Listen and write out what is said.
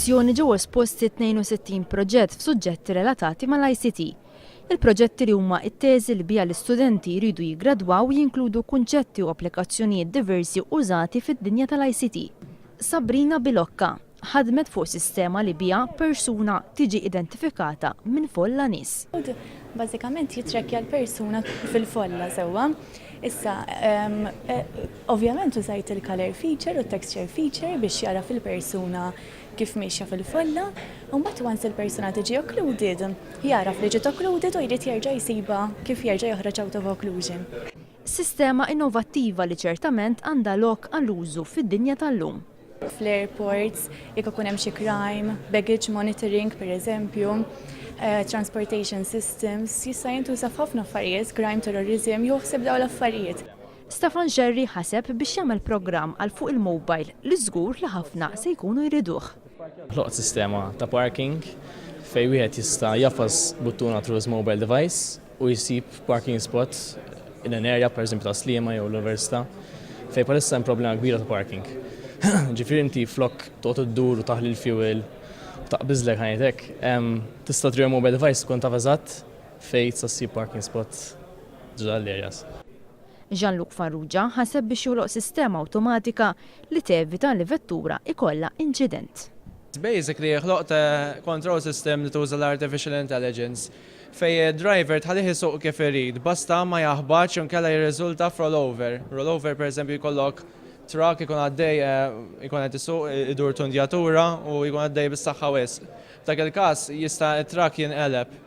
Fil-kompetizzjoni ġew esposti 62 proġett f'suġġetti relatati mal-ICT. Il-proġetti li huma t-teżi li biha l-istudenti jridu jiggradwaw jinkludu kunċetti u applikazzjonijiet diversi użati fid-dinja tal-ICT. Sabrina Bilocca ħadmet fuq sistema li biha persuna tiġi identifikata minn folla nies. Bażikament jitrekkja l-persuna fil-folla sewwa. Issa, ovvjament użajt il-color feature u t-texture feature biex jara fil-persuna kif miexja fil-folla, u mbagħad once il-persuna tiġi occluded, jaraf li ġiet occluded u jrid jerġa' jsibha kif jerġa' joħroġ out of occlusion. Sistema innovattiva li ċertament għandha lok għall-użu fid-dinja tal-lum. Fl-airports, jekk ikun hemm xi crime, baggage monitoring pereżempju, transportation systems, jista' jintuża f'ħafna affarijiet, crime, terrorism, joħseb dawn l-affarijiet. Stefan Scerri ħaseb biex jagħmel programm għal fuq il-mobile li żgur li ħafna se jkunu jriduh. Ħloqt sistema ta' parking fejn wieħed jista' jagħfas buttuna through his mobile device u jsib parking spot in an area, pereżempju ta' Sliema jew l-Università, fejn bħalissa hemm problema kbira ta' parking. Ġifieri inti flok toqgħod iddur u taħli l-fuel u taqbiżlek ħajtek, tista' through your mobile device tkun taf eżatt fejn tista' ssib parking spot ġo l-areas. Jean-Luc Farrugia ħaseb biex joħloq sistema awtomatika li tevita li vettura ikollha inċident. Basically ħloqt control system li tuża l-artificial intelligence fejn id-driver tħallih isuq kif irid, basta ma jaħbatx jew inkella jirriżulta f'rollover. Rollover pereżempju jkollok truck ikun għaddej ikun qed isuq idur tundjatura u jkun għaddej bis-saħħa wisq. F'dak il-każ jista' t-truck jinqeleb.